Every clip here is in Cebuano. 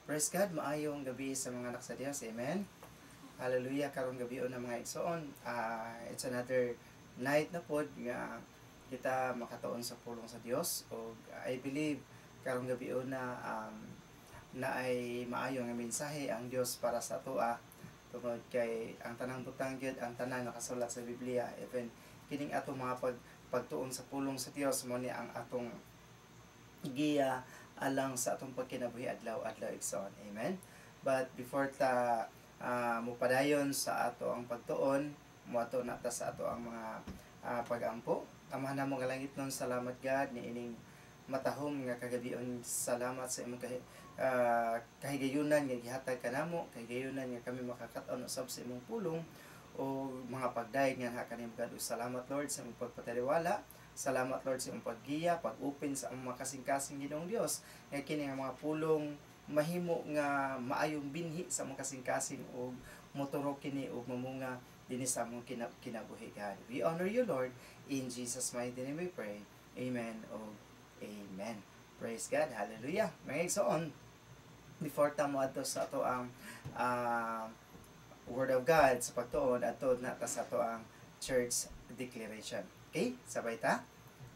Praise God, maayong gabi sa mga anak sa Dios. Amen. Hallelujah, karong gabi na, mga igsoon. It's another night na pod nga kita makatuon sa pulong sa Dios, og I believe karong gabi na na ay maayo nga mensahe ang Dios para sa atoa tungod kay ang tanang butang gyud, ang tanan nakasulat sa Biblia, even kining atong mga pagtuon sa pulong sa Dios, mo ni ang atong giya alang sa atong pagkinabuhi adlaw-adlaw, igsoon. Amen. But before ta mopadayon sa ato ang pagtuon, moadto na ta sa ato ang mga pagampo. Amahan namo nga langitnon, salamat, God, ni ining matahom nga kagabion. Salamat sa imong kahigayunan nga gihatag kanamo, kahigayunan nga kami makakaton usab sa imong pulong o mga pagdayeg nga naa kanimo, God. Ug salamat, Lord, sa imong pagpataliwala. Salamat, Lord, sa imong paggiya, pag-open sa among mga kasing-kasing, Ginoong Dios, nga kini nga mga pulong mahimo nga maayong binhi sa among kasing-kasing ug moturok kini ug mamunga dinhi sa among kinabuhi, God. We honor you, Lord. In Jesus' mighty name we pray. Amen o amen. Praise God. Hallelujah. Mga igsoon, before ta moadto sa ato ang Word of God sa pagtuon, adto na ta sa ato ang church declaration. Okay? Sabay ta.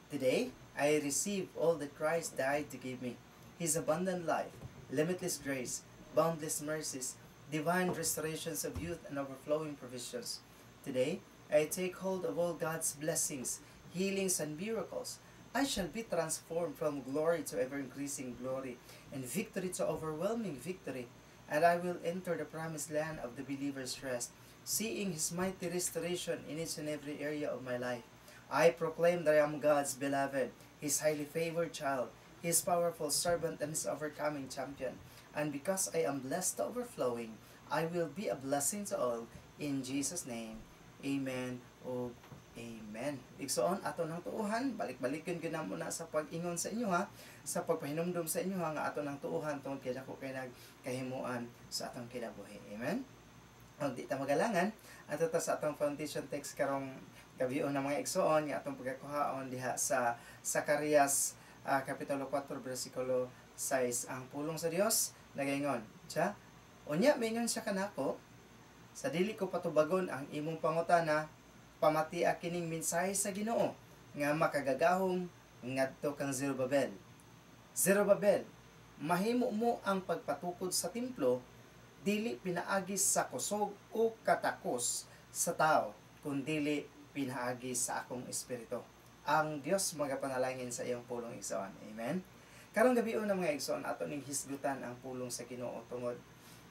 Today, I receive all that Christ died to give me. His abundant life, limitless grace, boundless mercies, divine restorations of youth, and overflowing provisions. Today, I take hold of all God's blessings, healings, and miracles. I shall be transformed from glory to ever increasing glory, and victory to overwhelming victory. And I will enter the promised land of the believer's rest, seeing His mighty restoration in each and every area of my life. I proclaim that I am God's beloved, His highly favored child, His powerful servant, and His overcoming champion. And because I am blessed to overflowing, I will be a blessing to all. In Jesus' name, amen o amen. Igsoon, ato nang tuuhan, balik-balikan gyud namo na sa pag-ingon sa inyo ha, sa pagpahinumdum sa inyo ha, nga ato nang tuuhan tungod kay dako kay nagkahimuan sa atong kinabuhi. Amen? Og di ta magalangan, adto ta sa atong foundation text karong gabion ng mga igsoon nga atong pagkakuhaon diha sa Zacarias Kapitulo 4 bersikulo 6. Ang pulong sa Dios nagaingon siya, "Unya mingon siya kanako, 'Sa dili ko patubagon ang imong pangutana, pamatia kining mensahe sa Ginoo nga makagagahom ngadto kang Zerubabel. Zerubabel, mahimo mo ang pagpatukod sa templo dili pinaagi sa kusog o katakos sa tao, kundili pinaagi sa akong espiritu.'" Ang Dios magapanalangin sa iyang pulong, igsoon. Amen. Karong gabi ng mga igsoon, ato ning hisgutan ang pulong sa Ginoo tungod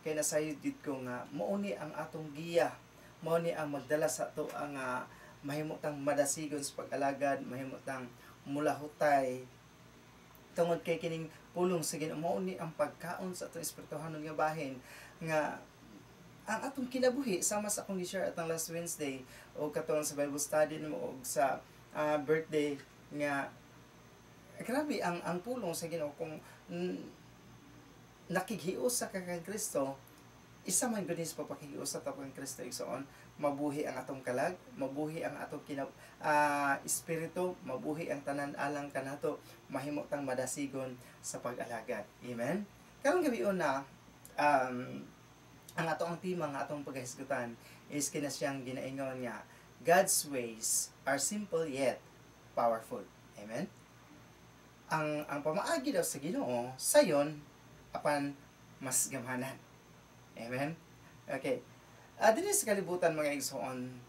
kay nasayod gid ko nga mao ni ang atong giya, mao ni ang magdala sa ato ang mahimo tang madasigon sa pag-alagad, mahimo tang mulahutay tungod kay kining pulong sa Ginoo mao ni ang pagkaon sa atong espirituhanon nga bahin nga ang atong kinabuhi, sama sa akong gi-share atong last Wednesday o katong sa Bible study namo og sa birthday nga grabe ang pulong sa Ginoo. Kung nakighiusa ka kang Kristo, isa man gud sa pagpakighiusa ta kang Kristo, igsoon, mabuhi ang atong kalag, mabuhi ang atong espiritu, mabuhi ang tanan alang kanato, mahimo tang madasigon sa pag-alagad. Amen. Karong gabi na ang ato ang tema nga atong paghisgutan is kina siyang ginaingon nga "God's ways are simple yet powerful." Amen. Ang pamaagi daw sa Ginoo sayon apan mas gamhanan. Amen. Okay. Dinhi sa kalibutan, mga igsoon,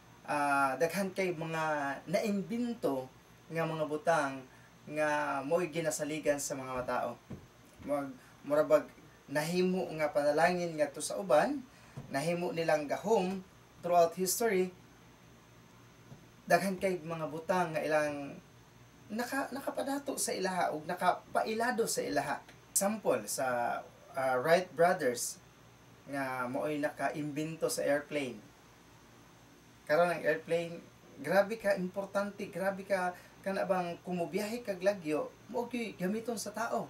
daghan kay mga naimbento nga mga butang nga mo'y ginasaligan sa mga tao. Murabag nahimo nga panalangin ngadto sa uban, nahimo nilang gahom throughout history. Daghan kay mga butang nga ilang nakapadato sa ilaha ug nakapailado sa ilaha. Example sa Wright Brothers nga mao'y naka-imbento sa airplane. Karon ang airplane, grabe ka importante, grabe ka kana bang kung mobiyahe kag lagyo, mo gyud gamiton sa tao.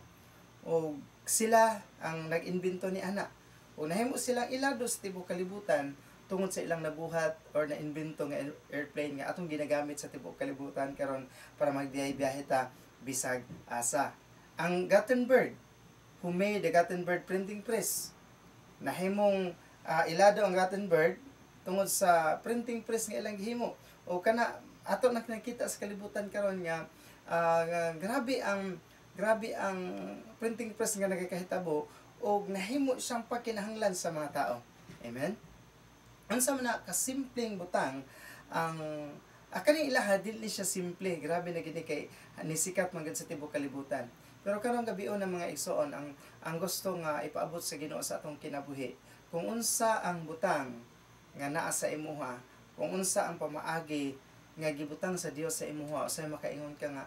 O sila ang nag-imbento ni ana. O nahimo silang ilado sa tibuok kalibutan tungod sa ilang nabuhat or na-imbento nga airplane nga atong ginagamit sa tibuok kalibutan karon para magbiyahe-biyahe ta bisag asa. Ang Gutenberg who made the Gutenberg printing press. Nahimong ilado ang Gutenberg tungod sa printing press nga ilang gihimo. O kana ato na nakita sa kalibutan karon nga grabe ang printing press nga nagakahitabo og nahimo siyang pagkinahanglan sa mga tao. Amen. Unsa man na kasimpleng butang ang kaning ilaha, dili siya simple, grabe na gini kay nisikat man gud sa tibuok kalibutan. Pero karong gabion ng mga igsoon, ang gusto nga ipaabot sa Ginoo sa atong kinabuhi, kung unsa ang butang nga naa sa imuha, kung unsa ang pamaagi nga gibutang sa Dios sa imuha, usay makaingon ka nga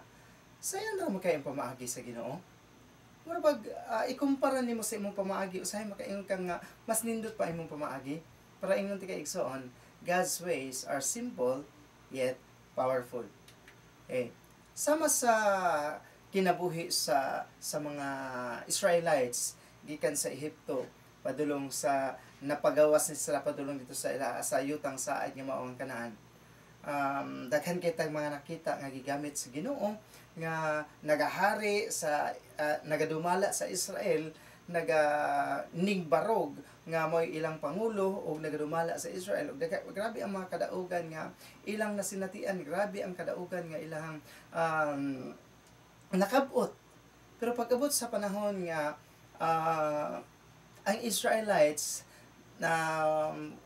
sayon ra man kay ang pamaagi sa Ginoo. Mura bag ikumpara nimo sa imong pamaagi, usahay makaingon ka nga mas nindot pa imong pamaagi. Para ingon ti ka, igsoon, God's ways are simple yet powerful. Eh, sama sa kinabuhi sa mga Israelites gikan sa Ehipto padulong sa napagawas ni sila padulong dito sa yutang saad nga mao ang Kanaan. Daghan kay tag mga nakita nga gigamit sa Ginoo nga nagahari sa nagadumala sa Israel, naga ningbarog nga mo'y ilang pangulo og nagadumala sa Israel, og grabe ang mga kadaugan nga ilang nasinatian, grabe ang kadaugan nga ilang nakabot. Pero pag-abot sa panahon nga ang Israelites na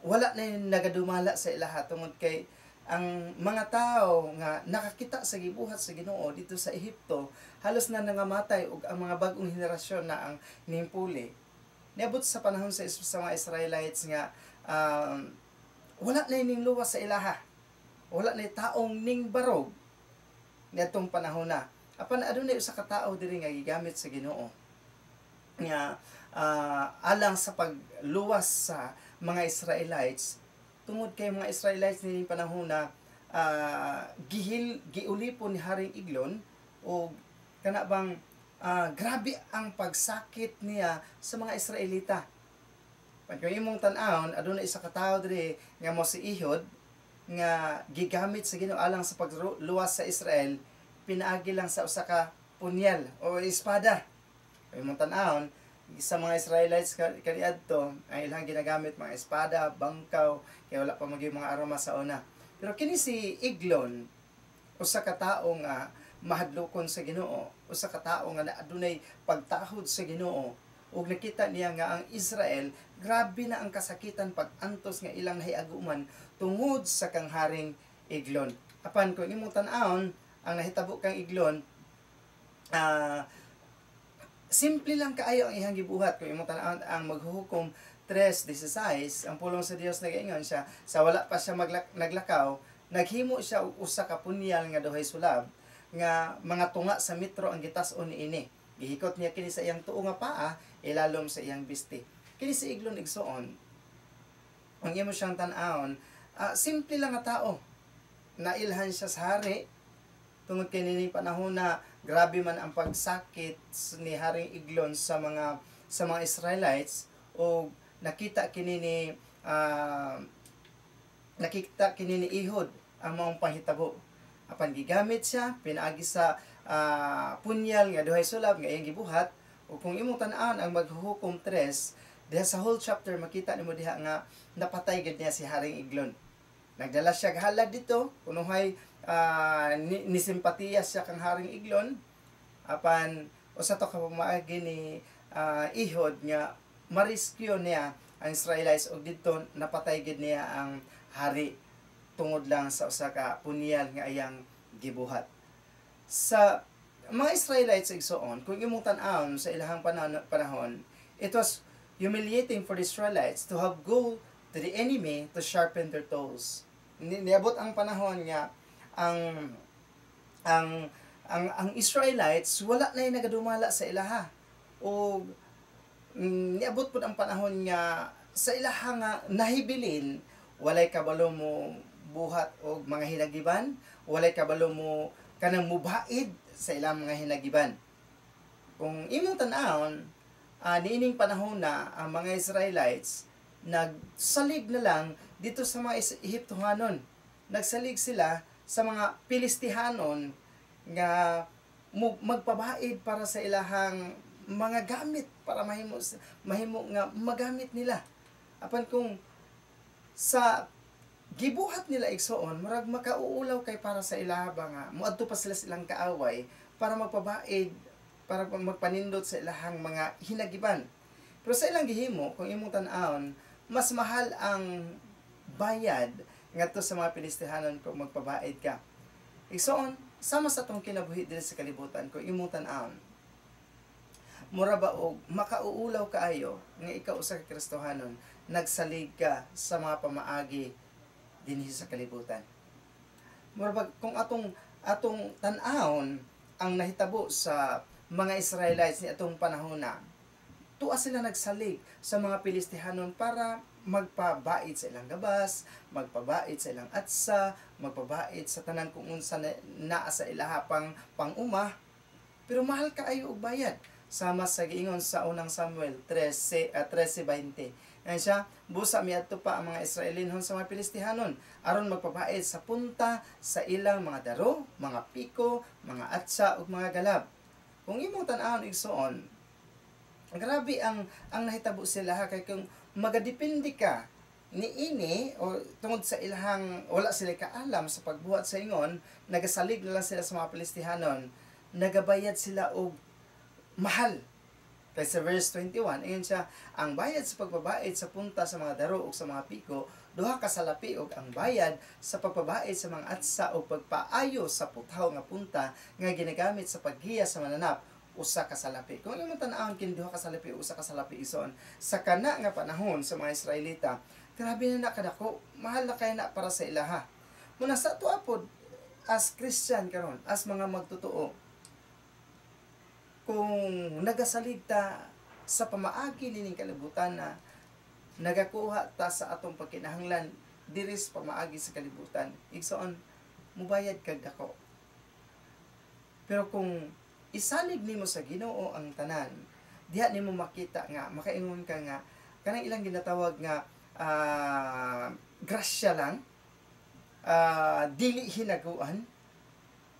wala na yung nagadumala sa ilaha tungod kay ang mga tao nga nakakita sa gibuhat sa Ginoo dito sa Ehipto halos na nangamatay ug ang mga bag-ong henerasyon na ang nimpuli. Niabot sa panahon sa mga Israelites nga wala na ning luwas sa ilaha, wala na taong ning barog niadtong panahon na. Apan adunay usa ka tawo diri nga gigamit sa Ginoo nga alang sa pagluwas sa mga Israelites, tungod kay mga Israelites nining panahon na gihil giulipon ni Haring Eglon o kana bang grabe ang pagsakit niya sa mga Israelita. Pag kung imong tan-awon, aduna isa ka tawo diri nga mo si Ehud nga gigamit sa Ginoo alang sa pagluwas sa Israel, pinaagi lang sa usa ka punyal o espada. Kung imong tan-awon, sa mga Israelites kaniadto, ang ilang ginagamit mga espada, bangkaw, kaya wala pa magyud mga armas sa una. Pero kini si Eglon, usa ka tawo nga mahadlokon sa Ginoo, usa ka tawo nga adunay pagtahod sa Ginoo, ug nakita niya nga ang Israel grabe na ang kasakitan, pag-antos nga ilang nahiaguman tungod sa kang Haring Eglon. Apan kung imong tan-awon ang nahitabo kang Eglon, simple lang kaayo ang iyang gibuhat. Kung imong tan-awon ang Maghuhukom 3:16, ang pulong sa Dios nagaingon siya, sa wala pa siya naglakaw, naghimo siya og usa ka punyal nga duhay sulab nga mga tunga sa metro ang gitas-on niini. Gihikot niya kini sa iyang tuo nga paa ilalom sa iyang bisti. Kini si Eglon, igsoon, ang imo siyang tan-awon, simple lang nga tao. Nailhan siya sa hari tungod kay nining panahon na grabe man ang pagsakit ni Haring Eglon sa mga Israelites, o nakita kini ni Ehud ang maong panghitabo. Apan gigamit siya pinaagi sa punyal nga duhay sulab nga iyang gibuhat. Ug kung imong tan-awon ang Maghuhukom 3 diha sa whole chapter, makita nimo diha nga napatay gid niya si Haring Eglon. Nagdala siya og halad dito, kunuhay ni simpatiya siya kang Haring Eglon. Apan usa to ka pamaagi ni Ehud nga mariskyo niya ang Israelites, og didto napatay gid niya ang hari tungod lang sa usa ka punyal nga iyang gibuhat. Sa mga Israelites, igsoon, kung imong tan-awon sa ilahang panahon, it was humiliating for the Israelites to have go to the enemy to sharpen their tools. Niabot ang panahon nga ang Israelites wala na nagadumala sa ilaha. O niabot pud ang panahon nga sa ilaha nga nahibilin, walay kabalo mo buhat og mga hinagiban, walay kabalo mo kanang mubaid sa ilang mga hinagiban. Kung imong tan-awon, niining panahon na ang mga Israelites nagsalig na lang dito sa mga Ehiptohanon. Nagsalig sila sa mga Pilistihanon nga magpabaid para sa ilahang mga gamit para mahimo mahimo nga magamit nila. Apan kung sa gibuhat nila, igsoon, murag makauulaw kay para sa ilaha ba nga moadto pa sila silang kaaway para magpabaid, para magpanindot sa ilahang mga hinagiban. Pero sa ilang gihimo, kung imong tan-awon, mas mahal ang bayad ngadto sa mga Pilistihanon kung magpabaid ka. Igsoon, sama sa atong kinabuhi diri sa kalibutan, kung imong tan-awon, mura ba og makauulaw kaayo nga ikaw usa ka Kristohanon, nagsalig ka sa mga pamaagi dinhi sa kalibutan. Mura ba kung atong atong tan-awon ang nahitabo sa mga Israelites ni atong panahon na tuwa sila nagsalig sa mga Pilistihanon para magpabait sa ilang gabas, magpabait sa ilang atsa, magpabait sa tanan kung unsa na, naa sa ilaha pang panguma. Pero mahal kaayo og bayad. Sama sa giingon sa Unang Samuel 13 13:20. Ngayon siya, busa miadto pa ang mga Israelinhon sa mga Pilistihanon aron magpabait sa punta sa ilang mga daro, mga piko, mga atsa ug mga galab. Kung imong tan-awon, igsoon, grabe ang nahitabo sila ha, kay kung magadepende ka niini o tungod sa ilahang wala sila kaalam sa pagbuhat sa ingon, nagasalig na lang sila sa mga Pilistihanon, nagabayad sila og mahal. Kay sa verse 21, ingon siya, ang bayad sa pagbabaid sa punta sa mga daro ug sa mga piko, 2 ka salapi, ug ang bayad sa pagbabaid sa mga atsa o pagpaayo sa puthaw nga punta nga ginagamit sa paggiya sa mananap, 1 ka salapi. Kung imong tan-awon kini 2 ka salapi, 1 ka salapi, igsoon, sa kana nga panahon sa mga Israelita, grabe na nakadako, mahal na kay na para sa ilaha. Muna sa ato pod as Christian karon, as mga magtotoo, kung nagasalig ta sa pamaagi nining kalibutan na nagakuha ta sa atong pagkinahanglan diri sa pamaagi sa kalibutan, igsoon, mubayad kag dako. Pero kung isalig nimo sa Ginoo ang tanan, diha nimo makita nga makaingon ka nga kanang ilang ginatawag nga grasya lang, dili hinaguan.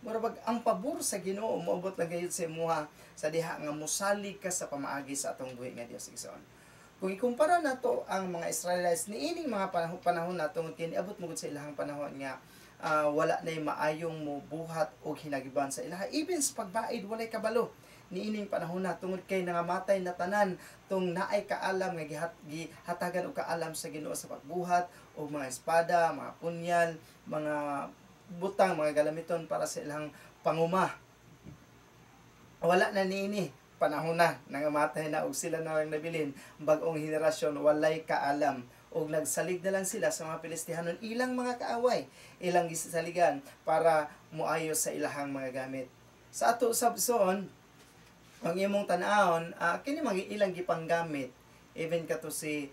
Mura bag ang pabor sa Ginoo moabot lang gayud sa imuha sa diha nga mosalig ka sa pamaagi sa atong buhi nga Dios, igsoon. Kung ikumpara nato ang mga Israelites niining mga panahon nato, kini abot mo gud sa ilahang panahon nga wala nay maayong mobuhat og hinagiban sa ilaha. Even sa pagbaid, walay kabalo niining panahon na tungod kay nangamatay na tanan tung naay kaalam nga gihatagan og kaalam sa Ginoo sa pagbuhat og mga espada, mga punyal, mga butang, mga galamiton para sa ilang panguma. Wala na niini panahon na, nangamatay na og sila na lang nabilin. Bag-ong henerasyon, walay kaalam og nagsalig na lang sila sa mga Pilistihanon, ilang mga kaaway, ilang gisaligan para moayo sa ilahang mga gamit. Sa ato sab, igsoon, ang imong tan-awon, kini mga ilang gipanggamit, even kato si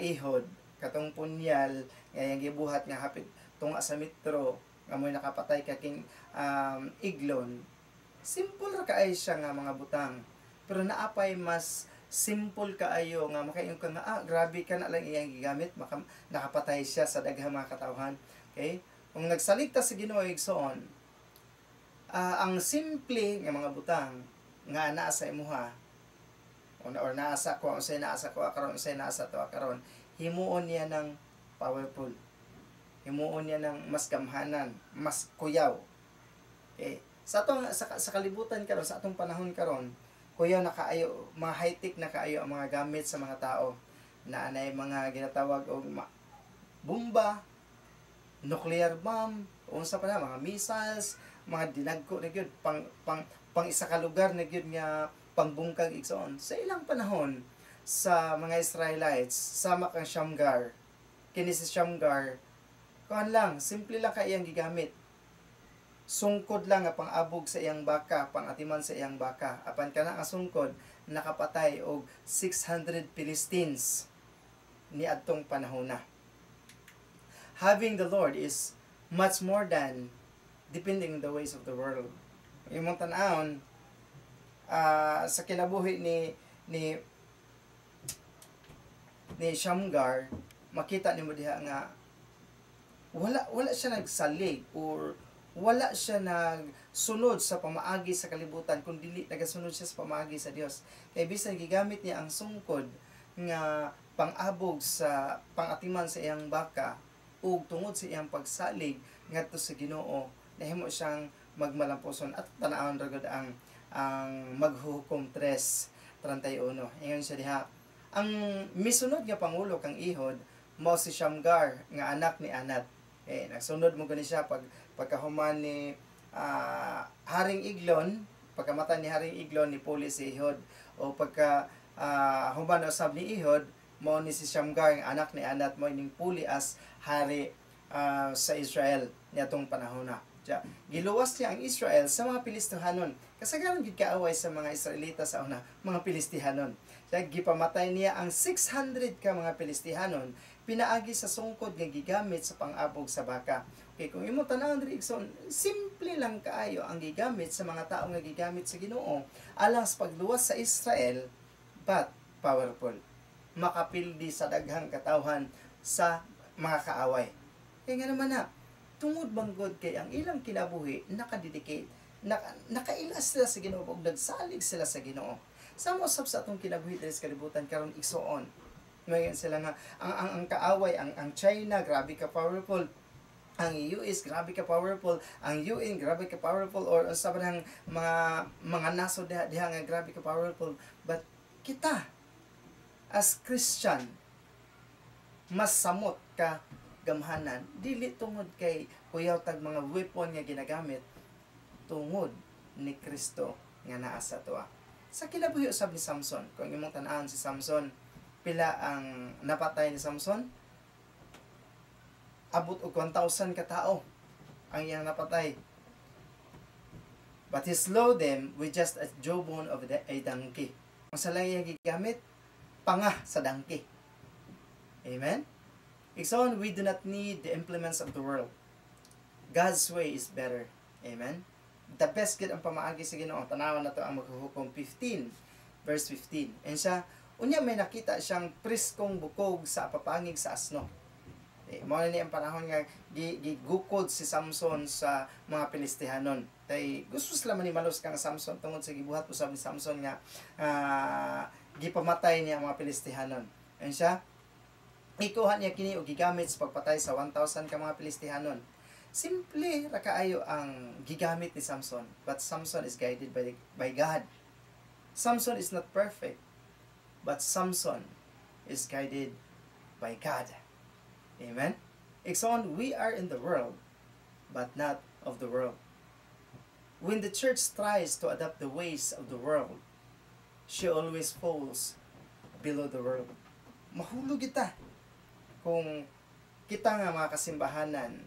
Ehud, katong punyal nga iyang gibuhat nga hapit tunga sa metro nga mo'y nakapatay ka King Eglon. Simple ra kaayo siya nga mga butang, pero naapay mas simple kaayo nga makaingon ka nga, "Ah, grabe ka na lang iyang gigamit, nakapatay siya sa daghang mga katawhan." Okay, kung nagsalig ta sa Ginoo, igsoon, ang simple nga mga butang nga naa sa imuha or naa sa ko, unsay naa sa ko karon, unsay naa sa tuwa karon, himuon niya ng powerful, himuon niya ng mas gamhanan, mas kuyaw. Okay, sa atong sa kalibutan karon, sa atong panahon karon, kuyaw na kaayo, mga high-tech na kaayo ang mga gamit sa mga tao na anay mga ginatawag og bomba, nuclear bomb, unsa pa na, mga missiles, mga dinagko na gyud pang pang pang isa ka lugar na gyud nga pangbungkag, igsoon. Sa ilang panahon sa mga Israelites, sama kang Shamgar, kini si Shamgar, kuan lang, simple lang kay iyang gigamit. Sungkod lang nga pang-abog sa iyang baka, pang-atiman sa iyang baka. Apan kana nga sungkod nakapatay og 600 Philistines niadtong panahona. Having the Lord is much more than depending on the ways of the world. Imong tan-awon sa kinabuhi ni Shamgar, makita nimo diha nga wala wala siya nagsalig or Wala siya nagsunod sa pamaagi sa kalibutan, kun dili nagasunod siya sa pamaagi sa Dios. Kay bisan gigamit niya ang sungkod nga pang-abog sa pangatiman sa iyang baka, ug tungod sa iyang pagsalig ngadto sa Ginoo, nahimo siyang magmalampuson. At tan-awon ra gud ang Maghuhukom 3:31. Ingon siya diha, ang misunod nga pangulo kang Ehud mao si Shamgar nga anak ni Anat. Eh, nagsunod mo gani siya pag pagkahuman ni Haring Eglon. Pagkamatay ni Haring Eglon, ni puli si Ehud, o pagka human usab ni Ehud, mao ni si Shamgar nga anak ni Anat mo ining puli as hari sa Israel niadtong panahon na. Ja, giluwas niya ang Israel sa mga Pilistihanon. Kasagaran gid kaaway sa mga Israelita sa una, mga Pilistihanon. Ja, gipamatay niya ang 600 ka mga Pilistihanon pinaagi sa sungkod nga gigamit sa pang-abog sa baka. Okay, kung imong tan-awon diri, igsoon, simple lang kaayo ang gigamit sa mga tao nga gigamit sa Ginoo alang sa pagluwas sa Israel, but powerful. Makapildi sa daghang katawhan sa mga kaaway. Kaya nga naman na, tungod manggod kay ang ilang kinabuhi nakadedicate, nakaila sila sa Ginoo ug nagsalig sila sa Ginoo. Sama usab sa atong kinabuhi diri sa kalibutan karon, igsoon. Ngayon sila nga ang kaaway, ang China, grabe ka powerful, ang US, grabe ka powerful, ang UN, grabe ka powerful, or unsa ba nang mga nasod diha nga grabe ka powerful, but kita as Christian mas samot ka gamhanan, dili tungod kay kuyaw tag mga weapon nga ginagamit, tungod ni Kristo nga naa sa atoa. Sa kinabuhi usab ni Samson, kung imong tan-awon si Samson, pila ang napatay ni Samson? Abot og 1,000 ka tao ang iyang napatay. But he slew them with just a jawbone of a donkey. Ang lang iyang gigamit, panga sa donkey. Amen? Igsoon, we do not need the implements of the world. God's way is better. Amen? The best gid ang pamaagi sa Ginoo. Tanawan na to ang Maghuhukom 15, verse 15. And siya, unya may nakita siyang preskong bukog sa papangig sa asno. Eh, mao na ni ang panahon nga gigukod si Samson sa mga Pilistihanon. Kay gusto sila manimalos kang Samson tungod sa gibuhat usab ni Samson nga gipamatay niya ang mga Pilistihanon. And siya, ikuha niya kini og gigamit sa pagpatay sa 1,000 ka mga Pilistihanon. Simple ra kaayo ang gigamit ni Samson, but Samson is guided by God. Samson is not perfect, but Samson is guided by God. Amen? Igsoon, we are in the world, but not of the world. When the church tries to adopt the ways of the world, she always falls below the world. Mahulog kita kung kita nga mga kasimbahanan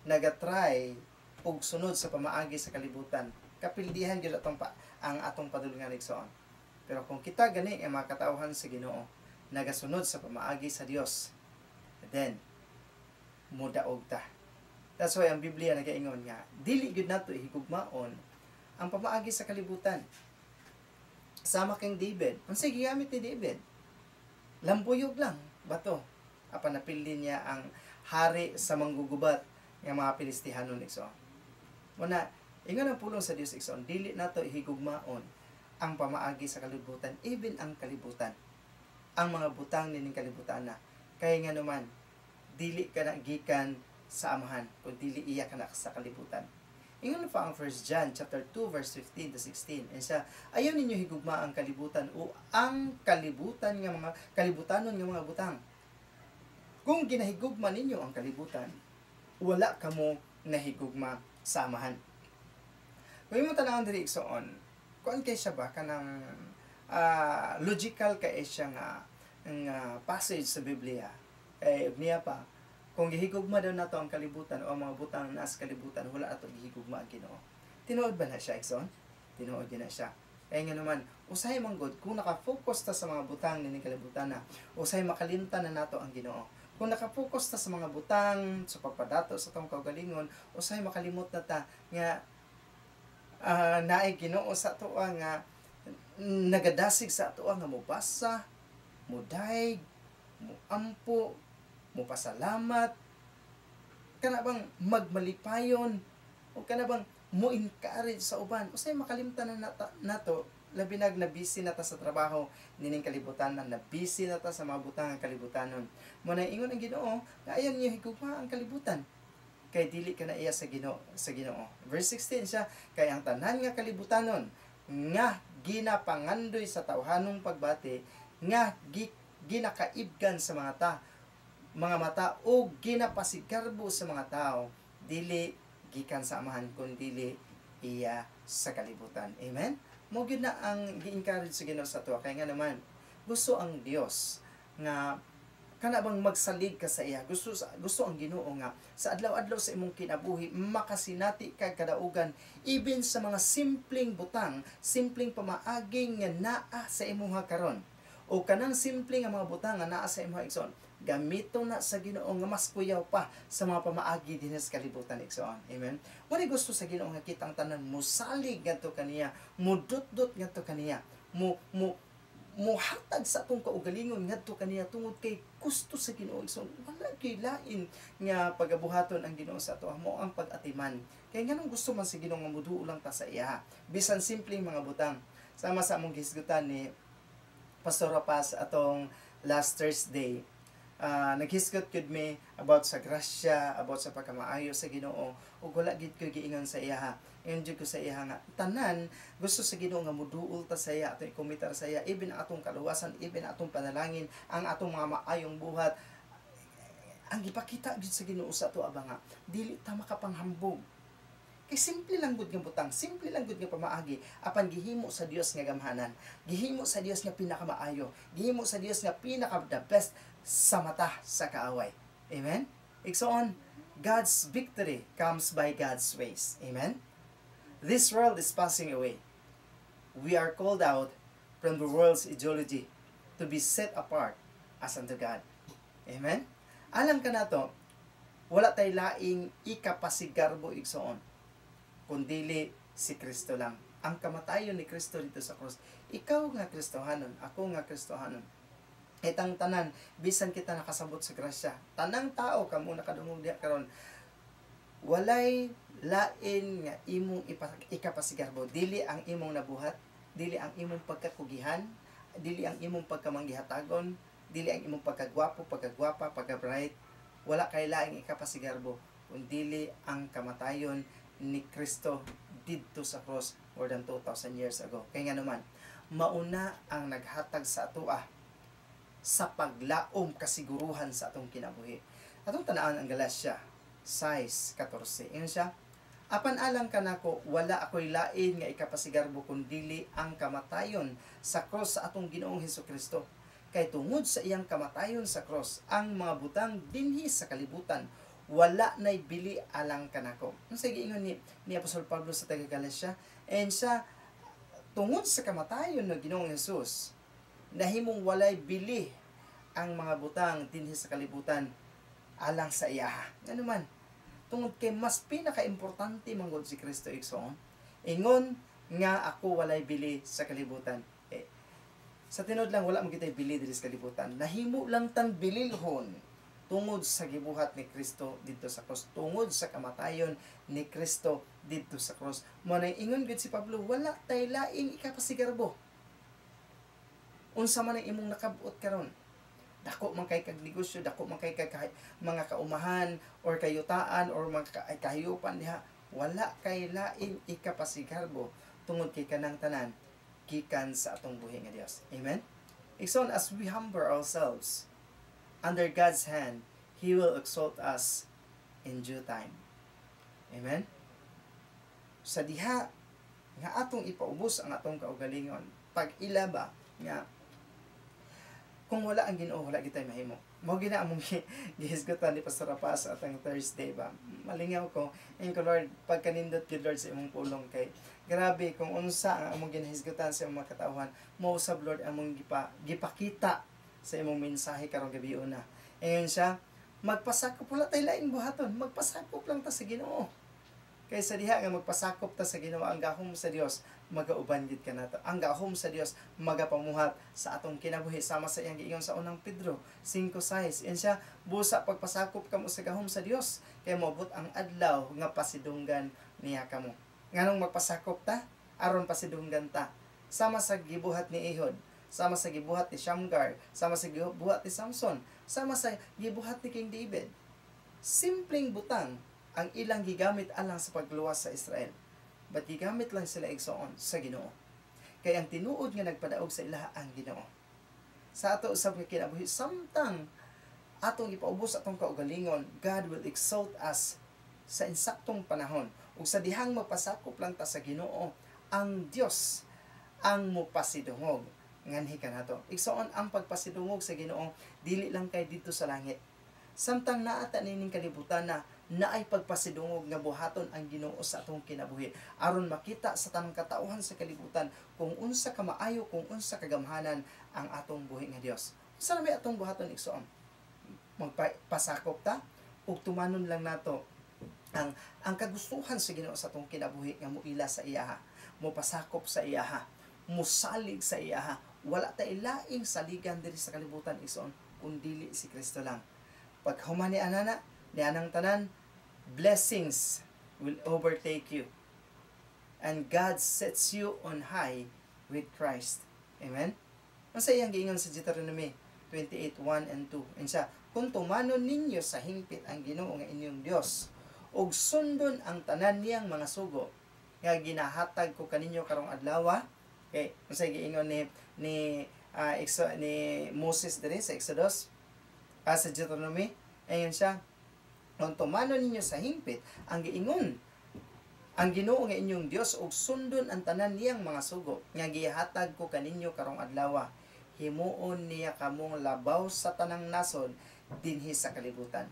nagatry og sunod sa pamaagi sa kalibutan, kapildihan gyud atong pa, ang atong padulngan, igsoon. Pero kung kita gani ang mga katawhan sa Ginoo nagasunod sa pamaagi sa Dios, then mudaog ta. That's why ang Biblia nagaingon nga dili gyud nato higugmaon ang pamaagi sa kalibutan. Sama kang David, unsay gigamit ni David? Lambuyog lang, bato. Apan napildi niya ang hari sa manggugubat nga mga Pilistihanon, igsoon. Muna, ingon ang pulong sa Dios, igsoon, dili nato higugmaon ang pamaagi sa kalibutan, even ang kalibutan. Ang mga butang nining kalibutan na. Kaya nga naman, dili ka na gikan sa Amahan, kung dili iya ka na sa kalibutan. Ingon pa ang 1 John chapter 2 verse 15 to 16. And siya, ayaw ninyo higugma ang kalibutan o ang kalibutan nga mga kalibutanon nga mga butang. Kung ginahigugma ninyo ang kalibutan, wala kamo nahigugma sa Amahan. Kung imong tan-awon diri, igsoon, kuan kay siya ba, kanang logical kay siya nga passage sa Biblia. Kay ug niya pa, kung gihigugma daw nato ang kalibutan o ang mga butang na sa kalibutan, wala ato gihigugma ang Ginoo. Tinuod ba na siya, igsoon? Tinuod gyud na siya. Kaya nga naman, usahay man gud, kung nakafocus ta sa mga butang nining kalibutan na, usahay makalimtan na nato ang Ginoo. Kung nakafocus ta sa mga butang, sa pagpadato sa atong kaugalingon, usahay makalimot na ta nga naay Ginoo sa atoa nga nagadasig sa atoa nga mobasa, modayeg, moampo, mopasalamat, kana bang magmalipayon. O kana bang mo encourage sa uban. Usay makalimtan na nato, labi nag na busy na ta sa trabaho nining kalibutan, na busy na ta sa mga butang ang kalibutanon. Mo na ingon ang Ginoo nga ayaw niyo higugma ang kalibutan kay dili ka na iya sa Ginoo. Verse 16 siya, kay ang tanan nga kalibutanon nga ginapangandoy sa tawhanong pagbati, nga ginakaibgan sa mga mata o ginapasigarbo sa mga tao, dili gikan sa Amahan kun dili iya sa kalibutan. Amen. Mo gyud na ang gi-encourage sa Ginoo sa ato, kay nga naman gusto ang Dios nga kana bang magsalig ka sa iya. Gusto ang Ginoo nga sa adlaw-adlaw sa imong kinabuhi makasinati kag kadaugan, even sa mga simpleng butang, simpleng pamaaging nga naa sa imuha karon, o kanang simple nga mga butang nga naa sa imuha, igsoon, gamito na sa Ginoo nga mas kuyaw pa sa mga pamaagi dinhi sa kalibutan, igsoon. Amen. Wala gusto sa Ginoo nga kitang tanan musalig ngadto kaniya, mudutdot ngadto kaniya, mo mo muhatag sa atong kaugalingon ngadto kaniya, tungod kay gusto sa Ginoo, igsoon, wala kay lain nga pagabuhaton ang Ginoo sa ato, mo ang pag-atiman. Kay nganong gusto man sa Ginoo nga muduol lang ta sa iya, bisan simpleng mga butang. Sama sa among gihisgutan ni Pastor Paz atong last Thursday, naghisgot gyud mi about sa grasya, about sa pagkamaayo sa Ginoo, ug wala gid ko giingon sa iya. Ingon jud ko sa iya nga tanan gusto sa Ginoo nga muduol ta sa iya, atong ikomitar sa iya, even ang atong kaluwasan, even ang atong panalangin, ang atong mga maayong buhat. Ang gipakita gyud sa Ginoo sa ato aba nga dili ta makapanghambog. Kay simple lang gud nga butang, simple lang gud nga pamaagi, apan gihimo sa Dios nga gamhanan, gihimo sa Dios nga pinakamaayo, gihimo sa Dios nga pinaka the best sa mata sa kaaway. Amen? Igsoon, God's victory comes by God's ways. Amen? This world is passing away. We are called out from the world's ideology to be set apart as unto God. Amen? Alang kanato, wala tay laing ikapasigarbo, igsoon, kundili si Kristo lang. Ang kamatayon ni Kristo dito sa krus. Ikaw nga Kristohanon, ako nga Kristohanon. Itang tanan, bisan kita nakasabot sa grasya. Tanang tao, kamo nakadungog diha karon, walay lain nga imong ikapasigarbo. Dili ang imong nabuhat, dili ang imong pagkakugihan, dili ang imong pagkamanggihatagon, dili ang imong pagkagwapo, pagkagwapa, pagka-bright. Wala kay laing ikapasigarbo kundili ang kamatayon ni Kristo didto sa cross more than 2,000 years ago. Kaya nga naman, mauna ang naghatag sa atoa sa paglaom kasiguruhan sa atong kinabuhi. Atong tanaan ang Galatia 6:14. Ingon siya, "Apan alang kanako, wala ako'y lain nga ikapasigarbo kundili ang kamatayon sa cross sa atong Ginoong Hesus Kristo. Kay tungod sa iyang kamatayon sa cross, ang mga butang dinhi sa kalibutan wala na'y bili alang kanako." Ang giingon ni Apostol Pablo sa taga Galatia, and siya, tungod sa kamatayon ng Ginoong Hesus, nahimong walay bili ang mga butang dinhi sa kalibutan alang sa iya. Ano man, tungod kay mas pinakaimportante manggod si Kristo, igsoon. Ingon nga ako walay bili sa kalibutan. Eh, sa tinuod lang, wala man kitay bili diri sa kalibutan. Nahimo lang tang bililhon tungod sa gibuhat ni Kristo didto sa cross, tungod sa kamatayon ni Kristo didto sa cross. Mo na ingon gid si Pablo, wala tay laing ikapasigarbo. Unsa man ang imong nakabot karon, dako man kay kag negosyo, dako man kay kag mga kaumahan or kayutaan or mga kahiyupan diha, wala kay laing ikapasigarbo tungod kay kanang tanan gikan sa atong buhi nga Dios. Amen. Igsoon, as we humble ourselves under God's hand, He will exalt us in due time. Amen? Sa diha nga atong ipaubos ang atong kaugalingon, pag ilaba nga kung wala ang Ginoo, wala gitay mahimo. Mao gina among gihisgutan ni Pastor Paz atang Thursday ba. Malingaw ko, ingon ko, "Lord, pagkanindot gyud, Lord, sa imong pulong," kay grabe kung unsa ang among ginahisgutan sa imong mga katawhan, mao usab, Lord, among gipakita sa imong mensahe karong gabi una. Ingon siya, magpasakop, wala tay laing buhaton, magpasakop lang ta sa Ginoo. Kaysa diha nga magpasakop ta sa Ginoo, ang gahom sa Dios magauban gid kanato. Ang gahom sa Dios magapamuhat sa atong kinabuhi, sama sa iyang giingon sa Unang Pedro 5:6. Ingon siya, busa pagpasakop kamo sa gahom sa Dios kay moabot ang adlaw nga pasidunggan niya kamo. Nganong magpasakop ta? Aron pasidunggan ta. Sama sa gibuhat ni Ehud, sama sa gibuhat ni Shamgar, sama sa gibuhat ni Samson, sama sa gibuhat ni King David. Simpleng butang ang ilang gigamit alang sa pagluwas sa Israel. But gigamit lang sila, igsoon, sa Ginoo. Kay ang tinuod nga nagpadaog sa ilaha ang Ginoo. Sa ato usab nga kinabuhi, samtang atong ipaubos atong kaugalingon, God will exalt us sa insaktong panahon. Ug sa dihang magpasakop lang ta sa Ginoo, ang Dios ang mopasidungog nganhi kanato. Igsoon, ang pagpasidungog sa Ginoo dili lang kay didto sa langit. Samtang naa ta nining kalibutan na naay pagpasidungog nga buhaton ang Ginoo sa atong kinabuhi aron makita sa tanang katawhan sa kalibutan kung unsa ka maayo, kung unsa kagamhanan ang atong buhi nga Dios. Unsa na may atong buhaton, igsoon? Magpasakop ta ug tumanon lang nato ang kagustuhan sa Ginoo sa atong kinabuhi nga muila sa iyaha, mopasakop sa iyaha, musalig sa iyaha. Wala ta ilaing saligan diri sa kalibutan, igsoon, kun dili si Kristo lang. Paghuman ni anana, ni anang tanan, blessings will overtake you. And God sets you on high with Christ. Amen? Unsa iyang giingon sa Deuteronomy 28:1 and 2? And siya, "Kung tumanon ninyo sa hingpit ang Ginoo nga inyong Dios, ug sundon ang tanan niyang mga sugo nga ginahatag ko kaninyo karong adlaw." Okay, unsa giingon ni Moses diri sa Exodus, sa Deuteronomy? Ayon siya, "Kung tumanon ninyo sa hingpit ang giingon ang Ginoo nga inyong Dios ug sundon ang tanan niyang mga sugo nga gihatag ko kaninyo karong adlaw, himuon niya kamong labaw sa tanang nasod dinhi sa kalibutan."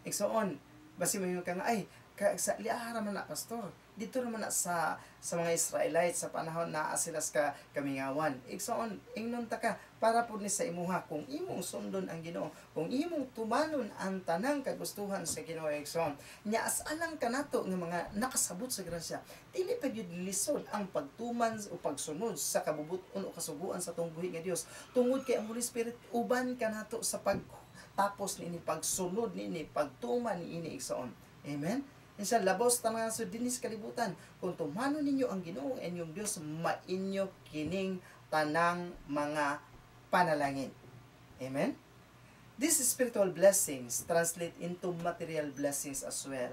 Igsoon, basi moingon ka nga, "Ay, ka, sa liara man na, pastor. Dito naman na sa mga Israelites sa panahon naa sila sa kamingawan." Igsoon, ingnon ta ka, para pud ni sa imuha kung imong sundon ang Ginoo, kung imong tumanon ang tanang kagustuhan sa Ginoo, igsoon. Nya as alang kanato nga mga nakasabot sa grasya, dili pa gyud lisod ang pagtuman o pagsunod sa kabubut-on o kasuguan sa atong buhi nga Dios. Tungod kay ang Holy Spirit uban kanato sa pagtapos niini, pagsunod niini, pagtuman niini, igsoon. Amen. Insa labaw sa tanang nasod dinhi sa kalibutan, kung tumanon ninyo ang Ginoo ang inyong Dios, mainyo kining tanang mga panalangin. Amen. These spiritual blessings translate into material blessings as well.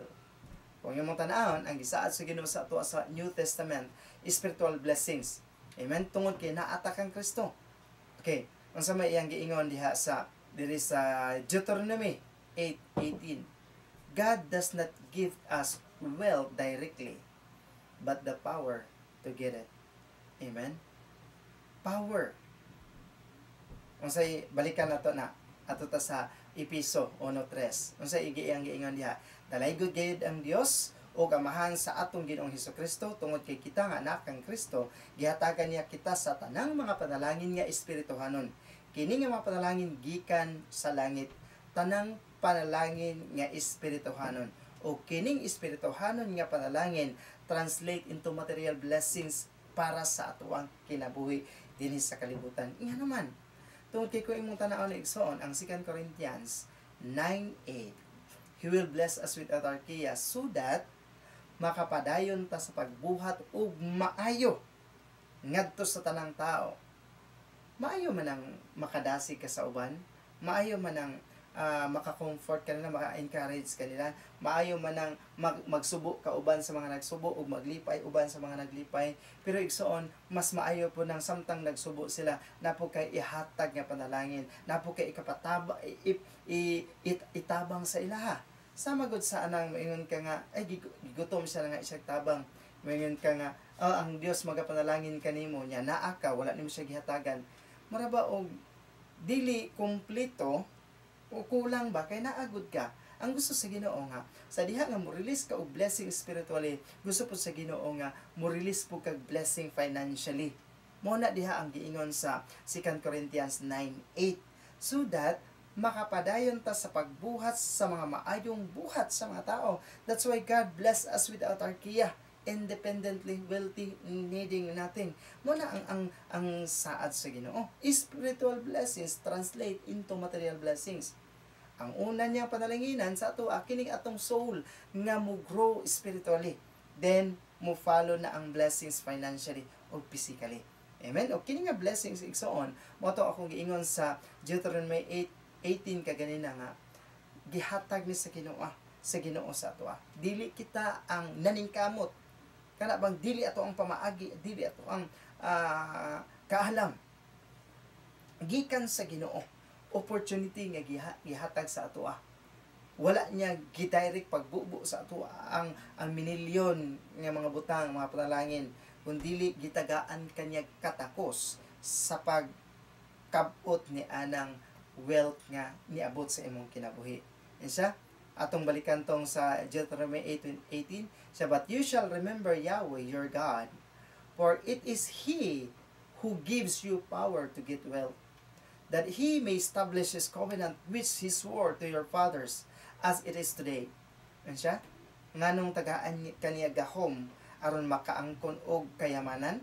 Kung imong tan-awon, ang gisaad sa Ginoo sa ato sa New Testament, spiritual blessings. Amen. Tungod kay naa ta kang Kristo. Okay, unsa may iyang giingon diha sa diri sa Deuteronomy 8:18? God does not give us wealth directly, but the power to get it. Amen? Power. Unsay balikan nato na ato ta sa Epeso 1:3. Unsay iyang giingon diha? "Dalaygod gayud ang Dios ug Amahan sa atong Ginoong Hesus Kristo, tungod kay kita nga anak kang Kristo, gihatagan niya kita sa tanang mga panalangin nga espirituhanon. Kini nga mga panalangin gikan sa langit." Tanang panalangin nga espirituhanon. O kining espirituhanon nga panalangin translate into material blessings para sa atoang kinabuhi dinhi sa kalibutan. Nga naman, tungod kay kung imong tan-awon, igsoon, ang 2 Corinthians 9:8, He will bless us with autarkia so that makapadayon ta sa pagbuhat og maayo ngadto sa tanang tao. Maayo man ang makadasig ka sa uban, maayo man ang maka-comfort kanila, maka-encourage kanila, maayo man ang magsubo ka uban sa mga nagsubo ug maglipay uban sa mga naglipay. Pero igsoon, mas maayo pud nang samtang nagsubo sila, naa pud kay ihatag nga panalangin, naa pud kay ikapataba itabang sa ilaha. Sama gud sa anang maingon ka nga, "Ay, gigutom siya nga isang tabang." Maingon ka nga, "Oh, ang Dios magapanalangin kanimo," nya naa ka, wala nimo siya gihatagan. Mura ba og dili kumpleto o kulang ba kay naa gud ka. Ang gusto sa Ginoo nga sa diha nga mo release ka og blessing spiritually, gusto pud sa Ginoo nga mo release pud kag blessing financially. Mo na diha ang giingon sa 2 Corinthians 9:8, so that makapadayon ta sa pagbuhat sa mga maayong buhat sa mga tao. That's why God bless us with autarkia, independently wealthy, needing nothing. Mo na ang saad sa Ginoo. Spiritual blessings translate into material blessings. Ang una niyang panalanginan sa ato kining atong soul nga mo grow spiritually. Then mo follow na ang blessings financially o physically. Amen? O kini nga blessings, igsoon, mao to akong giingon sa Deuteronomy 8:18 kaganina nga gihatag ni sa Ginoo sa atoa. Dili kita ang naningkamot. Kana bang dili ato ang pamaagi, dili ato ang kaalam. Gikan sa Ginoo, opportunity nga gihatag sa atoa. Wala niya gidirect pagbubo sa atoa ang minilyon nga mga butang, mga panalangin, kundili gitagaan kanya katakos sa pagkabot ni anang wealth nga niabot sa imong kinabuhi. Yan siya. Atong balikan tong sa Deuteronomy 8:18 siya, "But you shall remember Yahweh your God, for it is He who gives you power to get wealth, that He may establish His covenant which He swore to your fathers, as it is today." Yan siya. Nganong tagaan kaniya gahom aron makaangkon og kayamanan?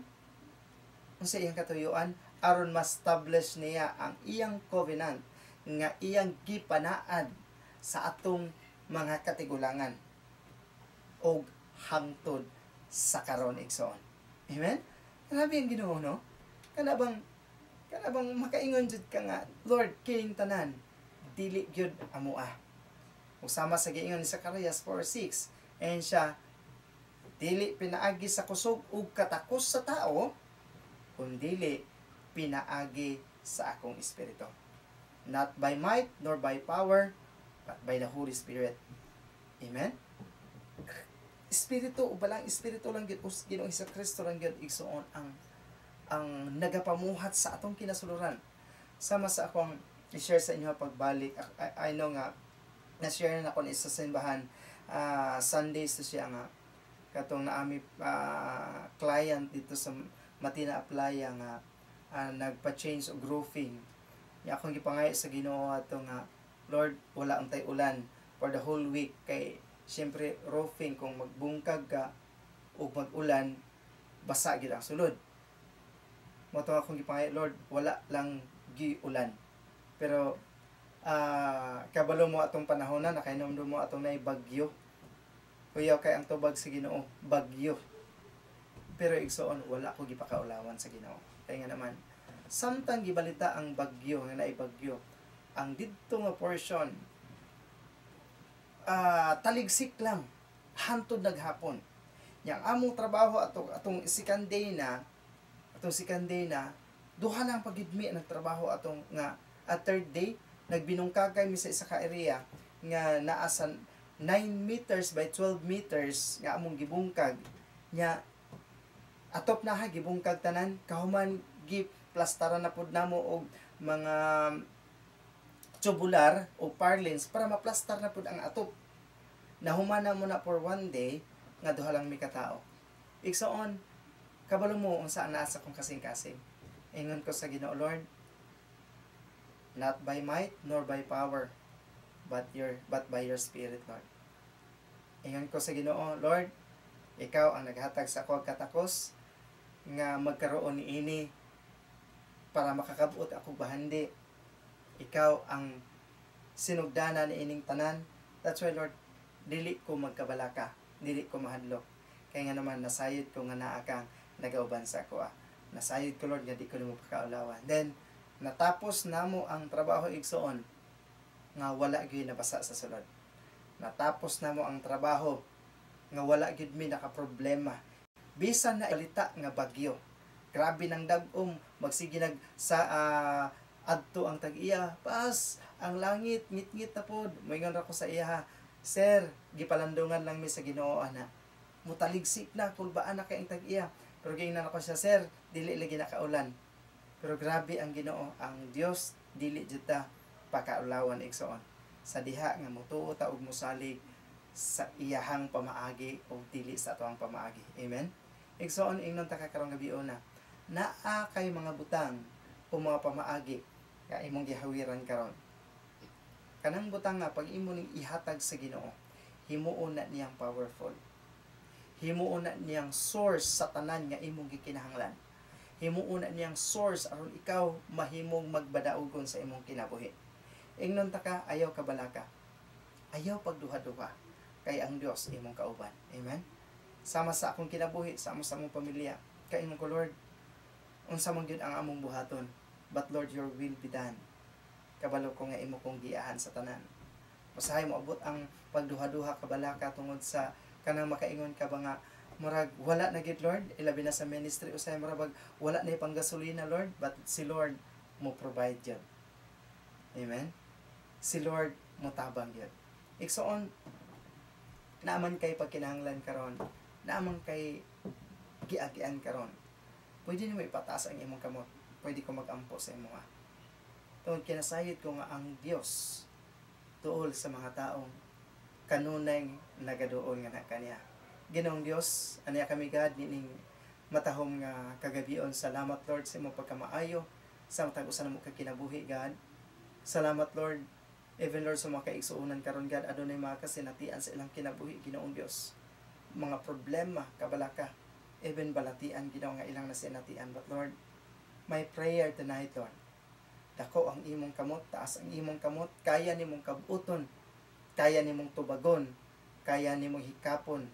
Unsa iyang katuyuan? Aron ma-establish niya ang iyang covenant nga iyang gipanaad sa atong mga katigulangan og hangtod sa karon, igsoon. Amen? Grabe ang Ginoo, no? Kana bang makaingon jud ka nga, "Lord, kining tanan dili gyud amoa." Ug sama sa giingon ni Zacarias 4:6, and siya, "Dili pinaagi sa kusog ug katakos sa tao, kundili pinaagi sa akong espiritu." Not by might nor by power, but by the Holy Spirit. Amen? Espiritu, balang espiritu lang gyud, us Ginoong Hesus Kristo lang gyud, igsoon, ang nagapamuhat sa atong kinasuluran. Sama sa akong i-share sa inyo pagbalik, I know nga na-share na ako ni sa simbahan Sundays na siya nga katong naami client dito sa Matina Aplaya nga nagpa-change og roofing. Nya akong gipangayo sa Ginoo ato nga, "Lord, wala ang tay ulan for the whole week," kay syempre roofing, kung magbungkag ka ug mag-ulan, basa gid ang sulod. Mao to akong gipangayo, "Lord, wala lang gi ulan." Pero kabalo mo atong panahon na nakainom mo atong nay bagyo. Kuyaw kay ang tubag sa Ginoo, bagyo. Pero igsoon, wala ko gipakaulawan sa Ginoo. Kaya nga naman, samtang gibalita ang bagyo nga naay bagyo, ang didto nga portion taligsik lang hantod naghapon. Yang among trabaho ato atong second day na duha lang pagidmi nagtrabaho atong nga at third day nagbinungkagay mi sa isa ka area nga naa sa 9 meters by 12 meters nga among gibungkag. Nya atop na ha gibungkag tanan, kahuman gi plastaran na pud namo og mga tubular o purlins para maplastar na pud ang atop. Nahuman na mo na for one day nga duha lang mi katao. Igsoon, kabalo mo unsa naa sa akong kasing-kasing. Ingon ko sa Ginoo, "Lord, not by might nor by power, but by your Spirit, Lord." Ingon ko sa Ginoo, "Lord, ikaw ang naghatag sa ako katakos nga magkaroon niini para makakabot ako bahandi. Ikaw ang sinugdanan ni ining tanan. That's why, Lord, dili ko magkabalaka, dili ko mahadlok. Kaya nga naman nasayod ko nga naa kang nagauban sa ako. Ah. Nasayod ko, Lord, nga di ko nimo pakaulawan." Then natapos namo ang trabaho, igsoon, nga wala gyud nabasa sa sulod. Natapos namo ang trabaho nga wala gyud mi nakaproblema. Bisan na balita nga bagyo. Grabe nang dag-om, magsige nag sa adto ang tag-iya, "Pas, ang langit ngit-ngit na pod." Moingon ra ko sa iya ha, "Sir, gipalandungan lang mi sa Ginoo ana." Mutaligsik na, kulbaan na kay ang tag-iya. Pero giingnan ako siya, "Sir, dili lagi nakaulan." Pero grabe ang Ginoo, ang Dios dili jud ta pakaulawan, igsoon. Sa diha nga motuo ta og mosalig sa iyahang pamaagi o dili sa atoang pamaagi. Amen. Igsoon, ingnon ta ka karong gabi una. Naa kay mga butang o mga pamaagi nga imong gihawiran karon. Kanang butang nga pag imo ning ihatag sa Ginoo, himuon na niyang powerful. Himuon na niyang source sa tanan nga imong gikinahanglan. Himuon na niyang source aron ikaw mahimong magbadaugon sa imong kinabuhi. Ingnon ta ka, ayaw kabalaka. Ayaw pagduha-duha kay ang Dios imong kauban. Amen. Sama sa akong kinabuhi, sama sa among pamilya. Kaingon ko, "Lord, unsa man gyud ang among buhaton, but Lord, your will be done. Kabalo ko nga imo kong giyahan sa tanan." Usahay moabot ang pagduha-duha, kabalaka, tungod sa kanang makaingon ka ba nga murag wala na gid, Lord, ilabi na sa ministry. Usahay murag bag wala na panggasolina, Lord, but si Lord mo provide gyud. Amen. Si Lord mo tabang gyud. Igsoon, naaman kay pagkinahanglan karon, naaman kay giagian karon, pwede nimo ipataas ang imong kamot, pwede ko magampo sa imo nga. Tungod kinasayod ko nga ang Dios tuol sa mga taong kanunay nagaduol nga na kaniya. Ginoong Dios, aniya kami, God, nining matahom nga kagabion. Salamat, Lord, sa imong pagkamaayo sa matag usa namo ka kinabuhi, God. Salamat, Lord, even Lord sa mga kaigsuonan karon, God, adunay mga kasinatian sa ilang kinabuhi, Ginoong Dios. Mga problema, kabalaka, even balatian, Ginoo, nga ilang nasinatian. But Lord, my prayer tonight, Lord, dako ang imong kamot, taas ang imong kamot, kaya nimong kabuton, kaya nimong tubagon, kaya nimong hikapon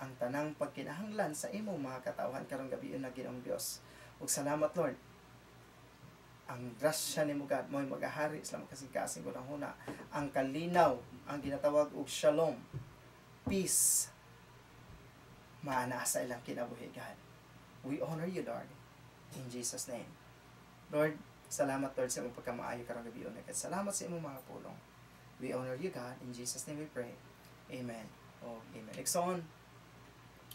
ang tanang pagkinahanglan sa imong mga katawhan karong gabi na, Ginoong Dios. Ug salamat, Lord. Ang grasya nimo, God, mo'y magahari sa kasing-kasing huna. Ang kalinaw, ang ginatawag og shalom, peace, maana sa ilang kinabuhi, God. We honor you, Lord, in Jesus' name. Lord, salamat, Lord, sa imong pagkamaayo karong gabi. At salamat sa imong mga pulong. We honor you, God. In Jesus' name we pray. Amen. Oh, amen. Igsoon,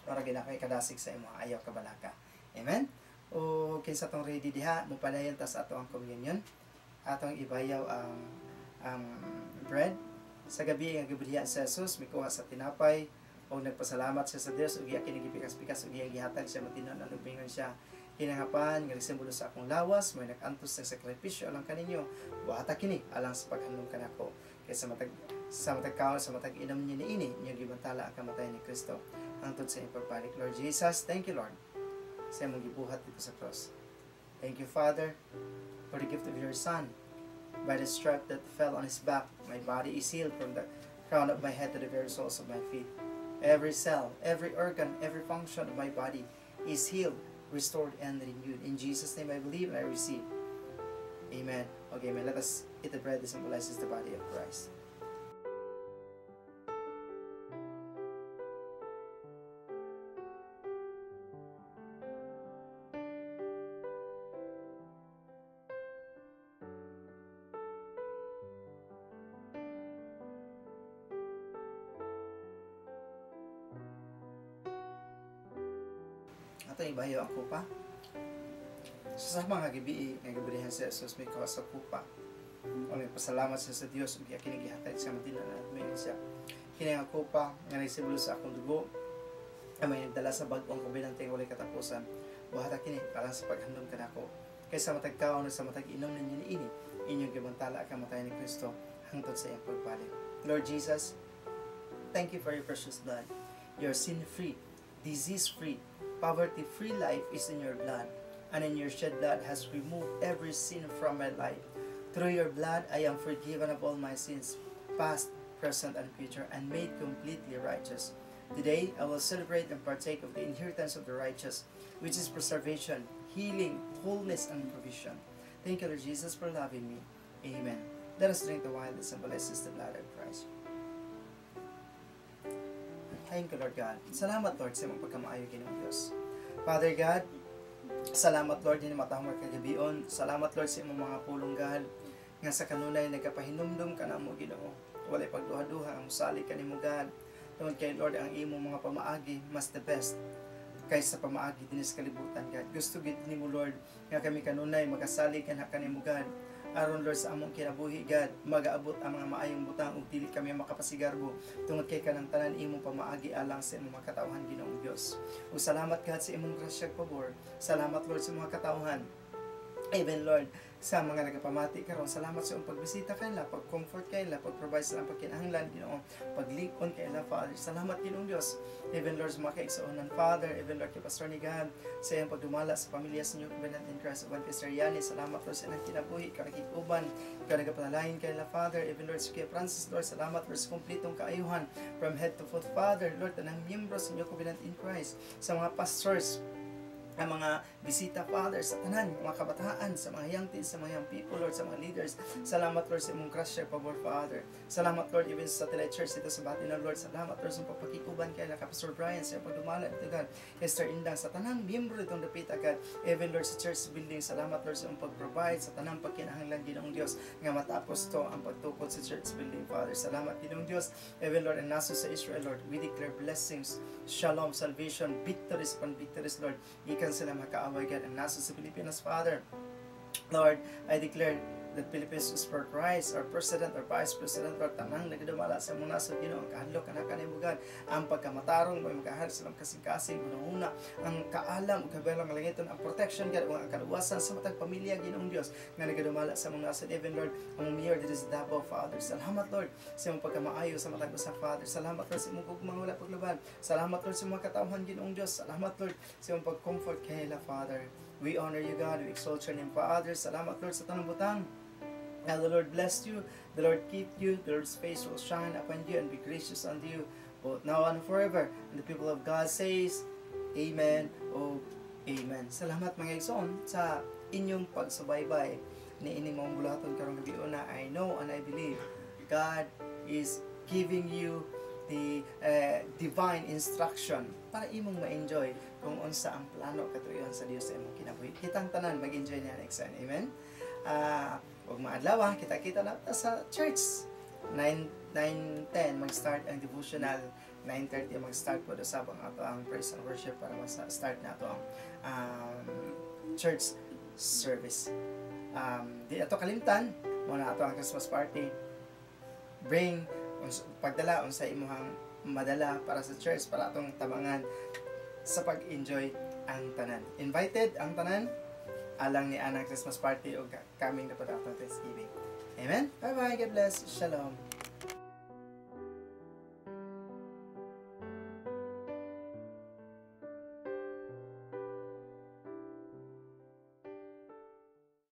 para gina kay kadasig sa imong, ayaw kabalaka. Amen? O kinsa tong ready diha, mopadayon ta sa ato ang communion. Atong ibayaw ang bread. Sa gabi nga gibulihan sa Jesus, mikuha sa tinapay o nagpasalamat siya sa Dios ug iya kini gipikas-pikas ug iyang gihatag sa matinunan ug mingon siya, "Kinangapan nga simbolo sa akong lawas, may nag-antos sa sakripisyo alang kaninyo. Buhata kini alang sa paghandom kanako. Kay sa matag kaon, sa matag inom niyo niini, inyo gibantala ang kamatayon ni Kristo hangtod sa iyang pagbalik." Lord Jesus, thank you, Lord, sa imong gibuhat dito sa cross. Thank you, Father, for the gift of your Son. By the stripe that fell on his back, my body is healed from the crown of my head to the very soles of my feet. Every cell, every organ, every function of my body is healed, restored, and renewed. In Jesus' name I believe and I receive. Amen. Okay, amen. Let us eat the bread that symbolizes the body of Christ. Ato ibayo ang kupa. Sa mga gabi nga gibulihan si Jesus, mikuha sa kupa. O may pasalamat siya sa Dios ug iya kini gihatag sa matinunan at moingon siya, "Kini nga kupa nga nagsimbolo sa akong dugo ang may nagdala sa bag-ong kobenante nga walay katapusan. Buhata kini alang sa paghandom kanako. Kay sa matag kaon sa matag inom ninyo niini, inyong gibantala ang kamatayon ni Kristo hangtod sa iyang pagbalik." Lord Jesus, thank you for your precious blood. Your sin-free, disease-free, poverty-free life is in your blood, and in your shed blood has removed every sin from my life. Through your blood, I am forgiven of all my sins, past, present, and future, and made completely righteous. Today, I will celebrate and partake of the inheritance of the righteous, which is preservation, healing, wholeness, and provision. Thank you, Lord Jesus, for loving me. Amen. Let us drink the wine that symbolizes the blood of Christ. Thank you, Lord God. Salamat, Lord, sa imong pagkamaayo, Ginoong Diyos. Father God, salamat, Lord, din matahong kagabion. Salamat, Lord, sa imong mga pulong, God, nga sa kanunay nagkapahinumdum ka namo, Ginoo. Walay pagduha-duha ang musalig kanimo, God. Tungod kay, Lord, ang imong mga pamaagi mas the best kaysa pamaagi dinhi sa kalibutan, God. Gusto gid nimo, Lord, nga kami kanunay magasalig kanha kanimo, God. Aron, Lord, sa among kinabuhi, God, magaabot ang mga maayong butang ug dili kami makapasigarbo tungod kay kanang tanan imong pamaagi alang sa imong mga katawhan, Ginoong Dios. Ug salamat, God, sa imong grasya ug pabor. Salamat, Lord, sa mga katawhan. Even, Lord, sa mga nagapamati karon, salamat sa imong pagbisita kanila, pag-comfort kanila, pag-provide sa ilang pagkinahanglan, Ginoo, paglikon kanila, Father. Salamat, Ginoong Dios. Even, Lord, sa mga kaigsuonan, Father, even, Lord, kay Pastor ni God, sa iyang pagdumala sa pamilya sa New Covenant in Christ, uban kay Sir Yani, salamat, Lord, sa ilang kinabuhi, kakikuban, Ikaw nagapanalangin kay la, Father, even, Lord, si Kuya Francis, Lord, salamat, Lord, sa kompletong kaayuhan from head to foot, Father, Lord, tanang miyembro sa New Covenant in Christ, sa mga pastors, ang mga bisita, Father, sa tanan, mga kabataan, sa mga young teens, sa mga young people, Lord, sa mga leaders. Salamat, Lord, sa imong grasya, pabor, Father. Salamat, Lord, even sa Satellite Church dito sa Batinang, Lord. Salamat, Lord, sa pagpakikuban kay la Pastor Brian, sa pagdumala dito, God. Esther Indang, sa tanang miyembro ditong dapit agad. Even, Lord, sa church building, salamat, Lord, sa imong pag-provide, sa tanang pagkinahanglan, Ginoong Diyos, nga matapos to ang pagtukod sa church building, Father. Salamat, Ginoong Diyos. Even, Lord, ang naso sa Israel, Lord, we declare blessings, shalom, salvation, victories upon victories, Lord. Gikan sila makaaway, God, ang naso sa Pilipinas, Father. Lord, I declare that Philippines is for Christ, our President, our Vice President, Lord, tanang nagadumala sa mga nasod, Ginoo, ang kahadlok kanaka nimo, God, ang pagkamatarong mo, makahal sa kasing-kasing, una ang kaalam, ug kabalang langiton, ang protection, God, ug ang kaluwasan sa matag pamilya, Ginoong Dios, nga nagadumala sa mga nasod, even, Lord, ang mayor diri sa Davao, Father. Salamat, Lord, sa imong pagkamaayo sa matag usa, Father. Salamat, Lord, sa imong gugmang wala pagluban. Salamat, Lord, sa mga katawhan, Ginoong Dios. Salamat, Lord, sa imong pag-comfort kanila, Father. We honor you, God. We exalt your name, Father. Salamat, Lord, sa tanang butang. Now the Lord bless you, the Lord keep you, the Lord's face will shine upon you and be gracious unto you, both now and forever. And the people of God says, Amen o Amen. Salamat, mga igsoon, sa inyong pagsubaybay ni ining mga buluhaton karong gabi una. I know and I believe God is giving you the divine instruction para imong ma-enjoy kung unsa ang plano katuyon sa Dios sa imong kinabuhi. Kitang tanan mag-enjoy niya next time. Amen. Ug maadlaw, kita-kita na ta sa church. 9 9:10 mag-start ang devotional, 9:30 mag-start po usab ang ato ang praise and worship para ma-start na ato ang church service. Di ato kalimtan mo na ato ang Christmas party. Bring pagdala unsa imong madala para sa church para atong tabangan sa pag-enjoy ang tanan. Invited ang tanan alang ni anang Christmas party o coming na po atong Thanksgiving. Amen? Bye-bye. God bless. Shalom.